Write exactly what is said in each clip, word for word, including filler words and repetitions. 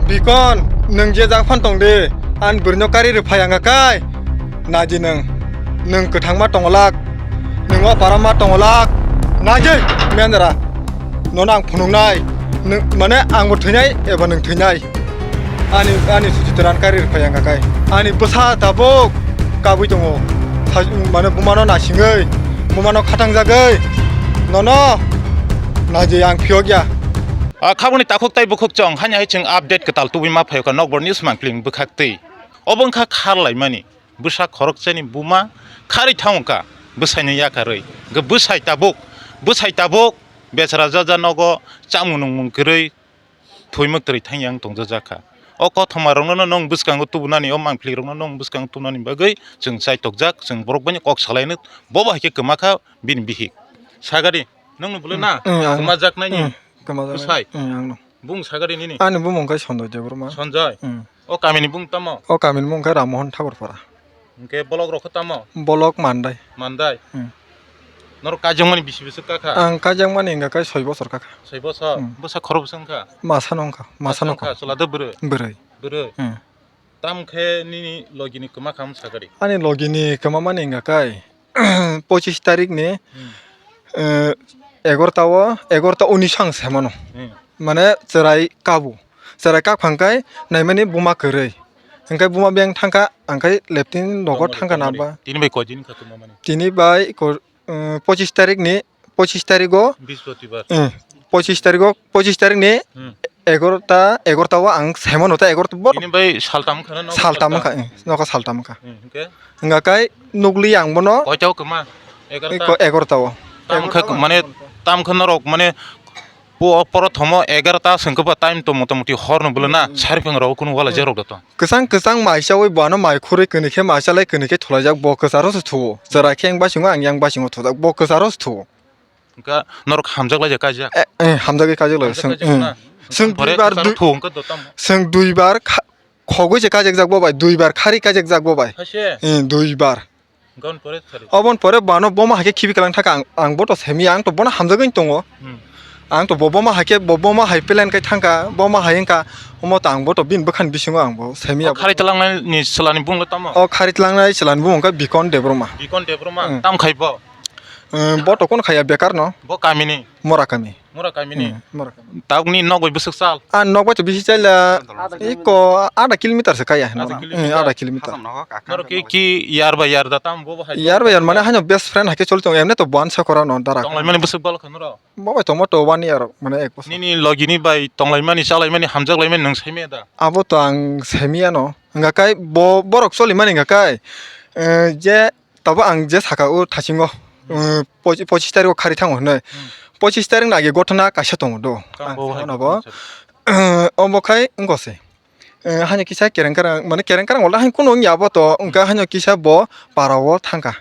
Bikon, nwng je jak phan tong di, ani bwrwino kari rw phai ang kai. Naji nwng, nwng kwthang ma tongolak, nwng o para ma tongolak. Naji, mendra, nono ang phunuknai, nwng, mane ang bo thwinai eba nwng thwinai. Ani, ani suchitra kari rw phai ang kai. Ani bwsa tabuk kabui tongo. Sa-, mane bumano nasingwi, bumano khatangjagwi. Nono, naji ang phiyok ya. A khaboni takhuk tai bukhuk chwng haino hai chwng update kwtal tubui ma phaio kha Nokbar News mangpili bwkhak twi. Obo wngkha kharlaimani bwsa khoroksa ni buma kharwi thango kha bwsai no yakarwi. Hwnkhe bwsai tabuk, bwsai tabuk bechara jaja nogo chamung nungmung kwrwi thwi mwktwrwi thangya wng tongjak kha. O kothoma rokno nwng bwskango tubunani, o mangpili rokno nwng bwskango tubunani bagwi chwng chaitokjak, chwng borok bai kok salaino bobo hai khe kwma kha bini bihik. Sagadi. Nwngno bwle na? Kwmajaknaini? Kwmajaknai. Bwsai? Ang no. Bung sagadi nini? Ani bumung khe Sonjoy Debbarma. Sonjoy? O kamini bung tamo? O kamini bung khe Rammohon Thakurpara. Hwnkhe bolok rok khe tamo? Bolok Mandai. Mandai? Norok kaijakmani bisi bwswk kakha? Ang kaijakmani wngkha khe soi bosor kakha. Soi bosor? Bwsa khorok bwswk wngkha? Masa no wngkha. Masa no wngkha. Chwla de bwrwi? Bwrwi. Bwrwi? Tamo khe nini logini kwma kha wng sagadi? Ani logini kwma mani wngkha khe, pochis tarik ni, eh, egarota o, egarota unis ang se mano. Mane chwrai kabu. Chwrai kak phang khe naimani buma kwrwi. Hwnkhe buma beng thangkha, ang khe leptini nogo thangkha na ba. Tini bai koi din kha kwma mani? Tini bai ko-, eh, pochis tarik ni, pochis tarik o, Bispotibar. Eh, pochis tarik o, pochis tarik ni egarota, egarota o ang se mano ta egarota bor. Tini bai saltam wngkha na, saltam wngkha, eh, nogo saltam wngkha. Hwnkhe? Hwnkha khe nukli ang bono. Koita o kwma? Egarota? Ko-, egarota o. Tam khe mane, tam khe norok mane po-, porothomo egarota se wngkha ba time to motamuti hor no bwle na, sari phang rok kunu wala jerok da to. Kwchang kwchang mai chawi bo ano mai khurui kwnwi khe mai chalai kwnwi khe thulaijak, bo kwcharo se thuo. Chwrai khe yang basingo ang yang basingo thujak, bo kwcharo se thuo. Hwnkha norok hamjak lai kaijak? Eh, eh, hamjagwi kaijak lai. Hamjak kaijak na? Chwng duibar, chwng duibar khogwi se kaijakjak bo bai, duibar khari kaijakjak bo bai. Hai se? Eh, duibar. Oboni pore bano boma hai khe khibi kwlang thangkha ang, ang bo to semiya, ang to bono hamjagwi tongo. Ang to bo boma hai khe, bo boma hai plan khai thangkha, boma hai wngkha, omo to ang bo to bini bwkhani bisingo ang bo semiya. O khari twlangnai ni chwlani bung le tamo? O khari twlangnai chwlani bung wngkha Bikon Debbarma. Bikon Debbarma? Tam khai bo? Eh, bo to kun khaiya bekar no. Bo kamini? Mora kami. Mora kamini? Hmm, Mora kami. Tabukni nok bai bwswk sal? Ah, nok bai to bisi chaila, iko ada kilometer se kaya. Ada kilometer? Eh, ada kilometer. Norok ki, ki yar bai yar da tam bo bahai? Yar bai yar mane haino best friend hai khe choli tongo, emne to buan sakora no dara. Tonglaimani bwswk balo kha norok? Bo bai tongma to one year mane ek bosor. Nini logini bai tonglaimani, chalaimani, hamjaklaimani nwng saimaya da? Abo to ang saimaya no. Hwnkha kai bo, borok cholimani hwnkha kai, eh, je Tabuk ang je saka o thasingo, um, pochi-, pochis tarikgo khari thango hinwi. Pochis tarik no age gotona kaisa tongo do. Ang bo hai sakno bo, omo khai wngkha se. Eh, haino kisa kereng kereng, mane kereng kereng wala haino kuno wngya bo to, wngkha haino kisa bo para o thangkha.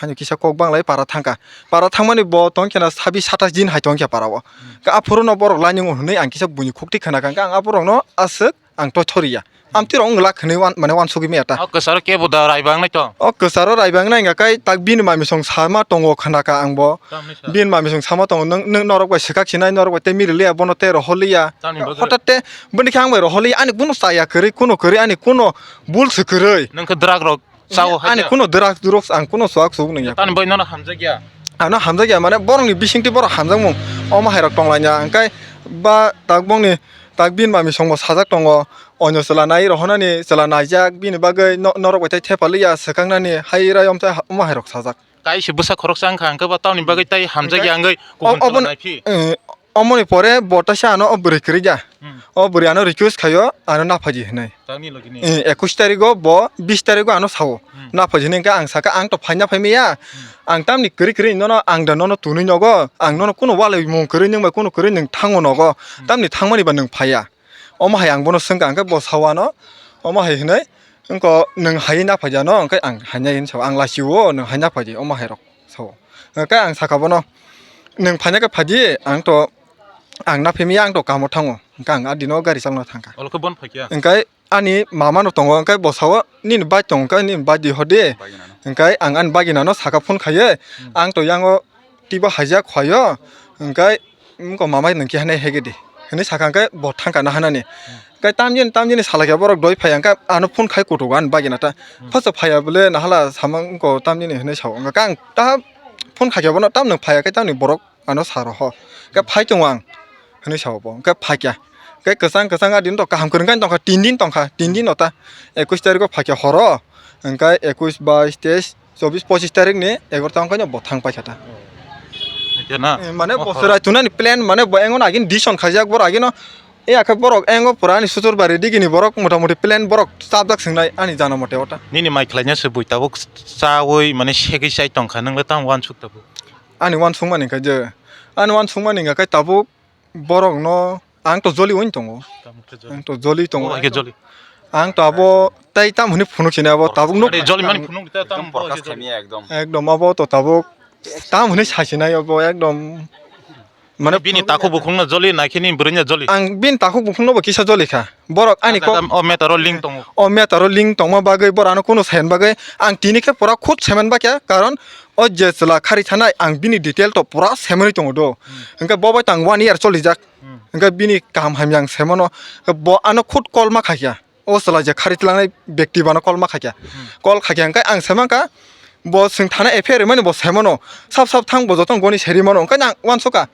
Haino kisa kok banglai para thangkha. Para thangmani bo tongkhe na sabis satais din hai tongkhe para o. Ka aphuru no borok lainung hinwi ang kisa buini khukti khna kha, ang aphuru no aswk ang toithoriya. Amtwi rok wng glak hinwi wan-, mane wansugwi maya ta. O kwcharo kebo da raibangnai to? O kwcharo raibangnai hwnka khe tak bini mamisong sama tongo khna kha ang bo. Tamni sa? Bini mamisong sama tongo, nwng, nwng norok bai swkak sinai, norok bai tei miri liya, bono tei rohor liya. Tamni bagwi? Hotat te bini khe ang bai rohor liya, ani kuno chaya kwrwi, kuno kwrwi, ani kuno bul se kwrwi. Nwng khe drug rok Chao hai ani khe. Kuno drug, drugs ang kuno chuak chuk nung ya. Tani bai nono hamjak ya? Ano hamjak ya, mane borok ni bisingtwi borok hamjakmung. Omo hai rok tong laina, hwnkhe ba tak bongni tak bini mami songbo sajak tongo. Onyo chwla nai rohonani chwla naijak, bini bagwi no-, norok bai tai thepa liya, swkang nani hai rai om tai ha-, omo hai rok sajak. Kaisa bwsa khoroksa wngkha, hwnkhe ba tamoni bagwi tai hamjak ya wngwi kubun chwla naiphi. Eh, omoni pore bo taisa ano o bwrwi kwrwi ya. Hmm. O bwrwi ano request khaio, ano naphaidi hinwi. Tamni logi ni? Eh, ekush tarigo bo, bish tarigo ano sao. Hmm. Naphaidi hinwi hwnkhe ang sakha, ang to phaina phaimaya. Hmm. Ang tamni kwrwi kwrwi nono, ang da nono tunwi nogo, ang nono kuno walai mung kwrwi nwng bai kuno kwrwi nwng thango nogo. Hmm. Tamni thangmani ba nwng phaiya. Omo hai ang bono swngkha, hwnkhe bo sao ano, omo hai hinwi, wngkha nwng hai naphaidi ano, hwnkhe ang haina hinwi sao, ang lachio, nwng hai naphaidi, omo hai rok sao. Hwnkhe ang sakha bono, nwng phaina khe phaidi, ang to, ang naphaimaya, ang to kamo thango, hwnkhe ang a dino gari chalna thangkha. Olo khe bon phaikya? Hwnkhe ani mama no tongo, hwnkhe bo sao, nini bike tongo, hwnkhe nini bike di hodi, hwnkhe ang ani bagina no sakha phone khaiwi, hmm, ang to yango Twibo haijak khaio, hwnkhe wngkha mamai nwng keha nai hege di. hinwi sakha, hwnkhe bo thangkha nahanani. Hwnkhe tamjani, tamjani salai kha borok doi phaiya, hwnkhe ano phone khai kutugo ani bagina ta. Phasa phaiya bole nahala samang wngkho tamjani hinwi sao. Hwnkhe ang ta phone khaikhe bono tamni phaiya khe tamni borok ano sa rw ho. Hwnkhe phai tongo ang hinwi sao bo. Hwnkhe phaikha. Hwnkhe kwchang kwchang a din to kaham kwrwngkha tongkha, tin din tongkha, tin din no ta. Ekush tarikh o phaikha horo. Hwnkhe ekush, bais, teis, chobis, pochis tarikh ni egarota wngkha no bo thang paikha ta. Hwnkhe na? Eh, mane bo chwrai tunani plan mane bo engon agin decision khaijak borok agino. E akhe borok engo pura ani sutur bari digini borok motamoti plan borok chapjak swngnai ani jana mote ota. Nini mai khlaina se bui tabuk chawi mane segwi chai tongkha, nwng le tamo uansuk tabuk? Ani uansukmani khe je, ani uansukmani hwnkha khe tabuk borokno ang to joli wng tongo. Tamo khe joli? Ang to joli tongo. Obo hai khe joli? Ang to abo tei tamo hwnwi phunuk sini abo tabuk nuk. Joli mani phunuk ta tamo. Ekdom abo to tabuk tamo hwnwi sa sinai abo ekdom. Mane bini takhuk bukhukno joli naikhe ni bwrwino joli. Ang bini takhuk bukhukno bo kisa joli kha. Borok ani kok o matter o link tongo. O matter o link tongma bagwi borok ano kunu sayan bagwi ang tini khe pura khud saiman bakya, karon o je chwla khari thanai ang bini detail to pura saimanwi tongo do. Hwnkhe bo bai tang one year cholijak. Hwnkhe bini kaham hamya ang saimano. Bo ano khud call ma khaikha. O chwla je khari tlangnai bekti bano call ma khaikha. Call khaikha hwnkhe ang saimankha bo chwng thana F I R rimani bo saimano. Sap sap thang bo joto goni seri mano hwnkhe ang uansukha.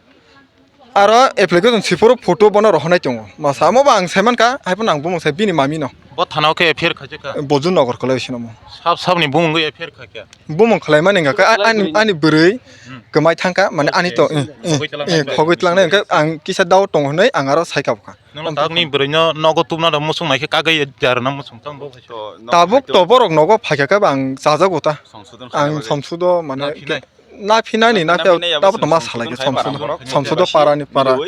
Aro application siporo photo bono rohornai tongo. Masa amo bo ang saimankha, haiphano ang bumung sai bini mami no. Bo thana o khe F I R khaijak kha? Boju nogor kwlai sino mo. Sap sap ni bumung F I R khaikha? Bumung khwlaimani hwnkha khe a-, ani, ani bwrwi kwmai thangkha, mane ani to, eh, eh, khogwi tlangnai hwnkhe ang kisa doubt tongo hwnwi ang aro saikha bwkha. Nwng tabukni bwrwino nogo tubna rw muchung naikhe kagwi jarwna muchung tamo bo phaisa. Tabuk to borok nogo phaikha khe bo ang chajago ta. Ang somsudo mane naphinai. Naphinani naphiya tabuk to ma salai khe somsudo, somsudo parani para,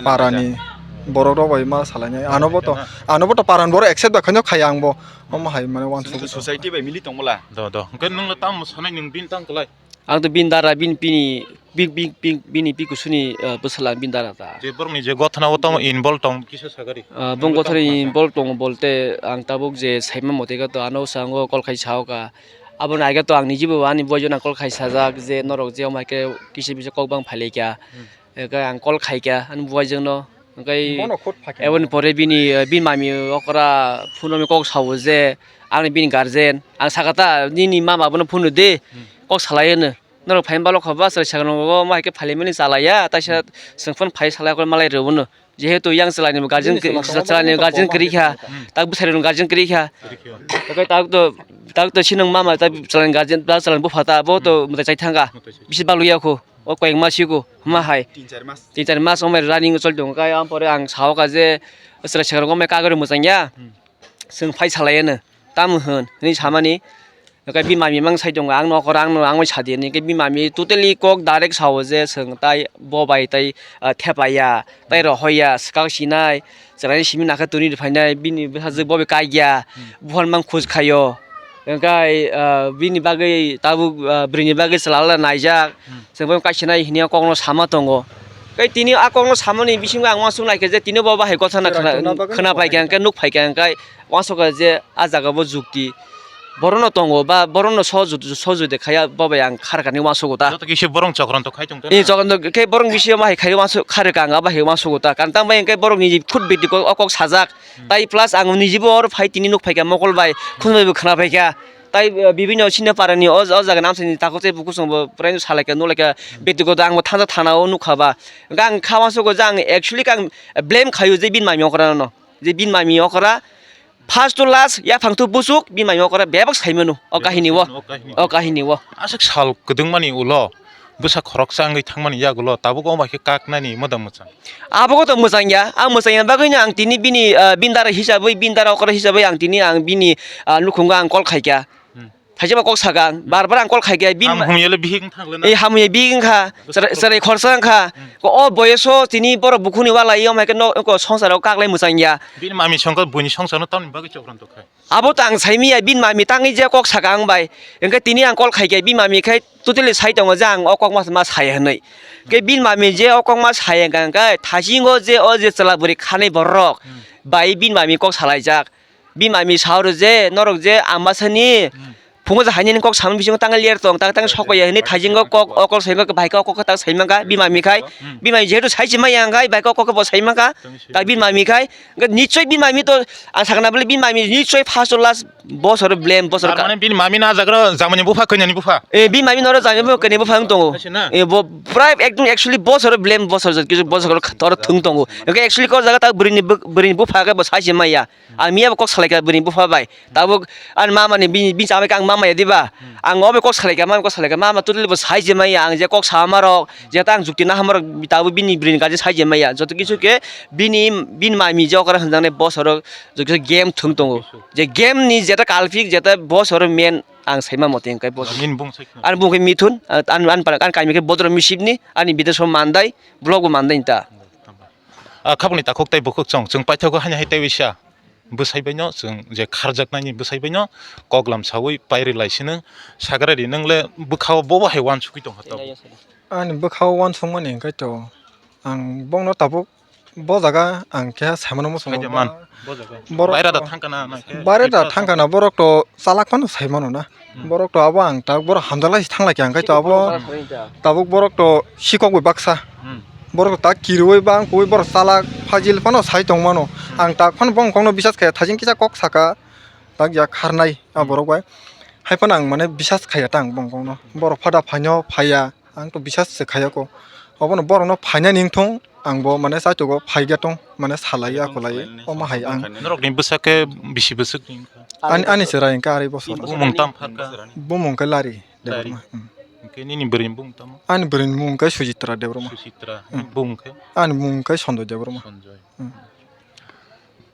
parani borok rok bai ma salainai. Anobo to, anobo to parani borok accept da khaino khaya ang bo. Omo hai mane uansuk society bai mili tongmala. Do do. Hwnkhe nwng tamo sanai nwng bini tang kwlai? Ang to bini dara bini, bini, bi-, bi-, bi-, bini bikusuni, ah, bwsala bini dara ta. Je borokni je gothana o tamo involve tong kisa sagari. Ah, bong gothani involve tongo bolte ang tabuk je saima mote khe to ano sango call khai sao ka. Aboni age to ang nijibo ani boyjona call khai sajak je norok je omo hai khe kisa bisa kok bang phailaikha. Hwnkhe ang call khaikha ani buaijwngno. Hwnkhe eboni pore bini, bini mami okra phunukni kok sao je, ani bini guardian. Ang sakha ta, nini mama bono phunuk di, kok salai hwno. Norok phaima balok kha ba, chwrai sakno omo hai khe phailaimani chalaiya, taisa chwng phano phai salai khe malai rw hwno. Jehetu yang chwlaini guardian, chwlaini guardian kwrwi kha, tak bwsarokni guardian kwrwi kha. Hwnkhe tak to, tak to sinong mama ta chwlaini guardian, ta chwlaini bupha ta, bo to mwtai chai thangkha. Bisi balukya kho. O koi ma siko, ma hai. Tin char mas. Tin char mas omai running choli tongo, kai ampore ang sao ka je, chwrai chwrai rok omai kagori mwchang ya. Chwng phai salai ano, tamo hwn, hwnwi samani. Kai bini mami mang sai tongo, ang nokora, ang no, ang bai sadi, hwnwi kai bini mami totally kok direct sao je, chwng tai bo bai tai, ah, thepa ya, tai rohor ya, swkang sinai, chwrai simi nakha twi rw phainai, bini bwsajwk bo bai kai ya, buphang mang khuj khaio. Hwnkhe, ah, bini bagwi tabuk, ah, bwrwini bagwi chwla naijak. Chwng bo kaisa nai hwnwi a kokno sama tongo. Tei tini a kokno samani bisingo ang uansuk nai khe je tini bo bahai gotha na khwna, khwna phai kha hwnkhe, nuk phai kha hwnkhe uansuk kha je a jaga bo jukti. Borokno tongo ba borokno sohojog-, sohojogita khaiya bo bai ang kharkani uansugo ta. Joto kisa borok chokranto khai tong ta. Ee, chokranto khe borok bisingo bahai khai uansuk kharkha ang bahai uansugo ta. Karon tamo bai hwnkhe borokni khud bidi o kok sajak. Tai plus ang nijibo oro phai tini nuk phaikha mokol bai, khun bai bo khwna phaikha. Tai, eh, bibinno sini parani o, o jaga namsani takhuk tei bukhuk chwngbo prai salaikha, nukhlaikha, betigoto angbo thangsa thanao nukha ba. Hwnkhe ang kha uansugo je ang actually khe ang blame khaio je bini mami okra no. Je bini mami okra first to last yaphang to buchuk bini mami okra bebak saimano o kahini o. O kahini o. Aswk sal kwdwngmani ulo. Bwsa khoroksa wngwi thangmani yagulo tabuk omo hai khe kaknani moda mwchang. Abo to mwchang ya, ang mwchang ya bagwino ang tini bini, ah, bini dara hisabwi, bini dara okra hisabwi ang tini ang bini, ah, nukhungo ang call khaikha. Thaisaba kok sakha ang, bar bar ang call khaikha, bini hamya le bihik wngkha le na? Eh, hamya bihik wngkha, chwrai, chwrai khorsa wngkha. Ko o boyoso tini borok bukhukni wala yom hai khe no, ko songsaro kaklai mwchang ya. Bini mami songkha buini songsarno tamni bagwi chokranto khai. Abo to ang saimanya, bini mami tangwi je kok saka ang bai. Hwnkhe tini ang call khaikhe bini mami khai totally sai tongo je ang o kok ma, ma saya hwnwi. Hwnkhe bini mami je o kok ma saya hwnkha hwnkhe thasingo je o je chwla bwrwi khanai borok bai bini mami kok salaijak. Bini mami sao rw je norok je ang masani Bungo je haini kok samani bisingo tang ler tong, tang, tang sok ya hini thaijingo kok, okol saimaka, bai kok, kok tang saimaka, bima mi khai, bima mi jehetu sai se maya ang khai, bai kok, kok bo saimaka, ta bima mi khai, hwnkhe nichoi bima mi to, ang sakna bole bima mi nichoi first to last bosor blame, bosor Tar ka- mane bini mami na jagra jamani bupha, kanyani bupha. E, bini mami noro jamani bupha, kanyani bupha wng tongo. Haise na? E, bo prai ekdom actually bosor blame, bosor jat kisu bosor toro thung tongo. Hwnkhe actually kok jaga ta bwrwini bw-, bwrwini bupha khe bo sai se maya. Ang miya bo kok salai kha bwrwini bupha bai. Tabuk ani mama ni bini, bini chamai khe ang mama ya diba? Ang obo kok salai kha, mama kok salai kha, mama totally bo sai je maya, ang je kok sama rok, je ta ang jukti na hama rok, tabuk bini bwrwini gaji sai je maya. Joto kisu khe bini, bini mami je okra hwnjaknai bosor rok joto kisu game thung tongo. Je game ni jeta kalpik, jeta bosor men ang saima mote hwnkhe bosor. Nini bung sai khna. Ani bung khe Mithun, ani, ani para, ani kaimi khe Bodro Misip ni, ani bidesho Mandai, block bo Mandai ta. Ah, khabangni takhuk tei bukhuk chwng, chwng paithago haino hai tei waisa. Bwsai baino chwng je kharjaknani bwsai baino kok lam saui pairi lai sino sagra ri, nwngle bwkhao bobo hai uansugui tongkha tabuk. Ani bwkhao uansukmani hwnkhe to ang bongno tabuk bo jaga ang khe saimano muchungo. Khaide man, ba-, bo jaga. Borok baira da to thangkana na khe baira da thangkana, borok to chalak phano saimano na. Hmm. Borok to abo ang tabuk borok hamjak lai se thang lai kha, hwnkhe to abo tabuk borok to sikok bai baksa. Hmm. Borok to tak kirui bang kui borok chalak phajil phano sai tong mano. Hmm. Ang tak phano bong kongno bisas khe thajin kisa kok saka tak ya kharnai a borok bai. Hai phano ang mane bisas khaiya tang bong kongno. Borok phada phaino phaiya. Ang to bisas se khaiya ko. Obono borokno phainani wngthung, ang bo mane chaitogo phaiya tong, mane salai ya khwlai, omo hai ang. Norokni bwsa khe bisi bwswk ni wngkha? Ani, ani chwrai hwnkhe arai bosor. Bumung tam pha kha? Bumung khe Lari Debbarma. Lari. Hmm. Hwnkhe nini bwrwini bumung tamo? Ani bwrwini mung khe Sujitra Debbarma. Sujitra. Hmm. Bumung khe? Ani mung khe Sonjoy Debbarma. Sonjoy. Hmm.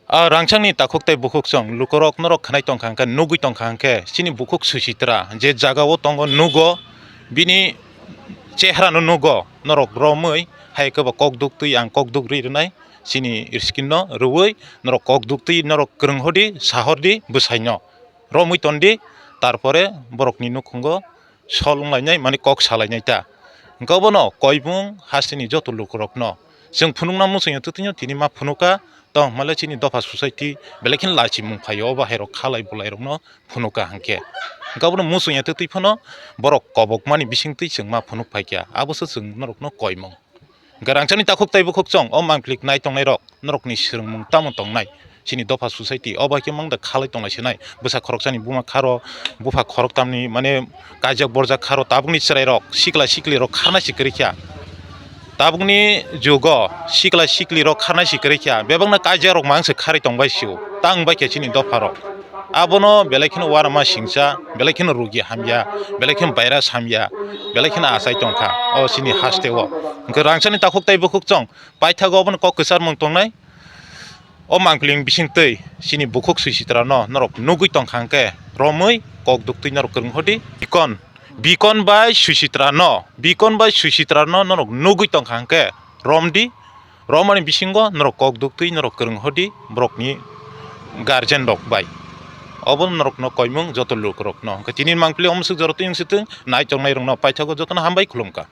A rangchakni takhuk tei bukhuk chwng lukurok norok khwnai tongkha hwnkhe, nugui tongkha hwnkhe, chini bukhuk Sujitra je jagao tongo nugo, bini chehrano nugo, norok romwi hai khe bo kok duktwi ang kok duk ri rwnai, chini screen no rwui norok kok duktwi norok kwrwng hodi, sahordi bwsaino romwi tondi, tarpore borokni nukhungo sol wnglainai, mani kok salainai ta. Hwnkhe obono koimung hasteni joto lukurokno chwng phunukna muchungya twtwino tini ma phunukkha, tong hwnmale chini dopha society belai kheno lachimung phaio, obo hairok khalai bwlairokno phunukkha hwnkhe. Hwnkhe obono muchungya twtwi phano borok kobokmani bisingtwi chwng ma phunuk phaikha, aboso chwng norokno koimung. Hwnkhe rangchakni takhuk tei bukhuk chwng o mangpili nai tongnairok, norokni swrwngmung tamo tongnai? Chini dopha society o bai khe mang da khalai tonglai sinai. Bwsa khoroksani buma kharo, bupha khoroktamni mane kaijak borjak kharo, tabukni chwrairok, sikla siklirok kharnai si kwrwi kha. Tabukni jugo sikla siklirok kharnai si kwrwi kha. Bebakno kaijakrok mang se kharwi tongbai sio. Tang bai khe chini dopharok. Abono belai kheno uanama singcha, belai kheno rugi hamya, belai kheno virus hamya, belai kheno achai tongkha o chini hasteo. Hwnkhe rangchakni takhuk tei bukhuk chwng paithago obono kok kwcharmung tongnai. O mangpili bisingtwi chini bukhuk Susitrano norok nugui tongkha hwnkhe romwi kok duktwi norok kwrwng hodi. Bikon, Bikon bai Susitrano, Bikon bai Susitrano norok nugui tongkha hwnkhe romdi. Romani bisingo norok kok duktwi norok kwrwng hodi borokni guardian rok bai. Obo norokno koimung joto lukurokno. Hwnkhe tini mangpili omswk jorotwi wngsitwng naichongnairokno paithago jotono hambai khulumkha.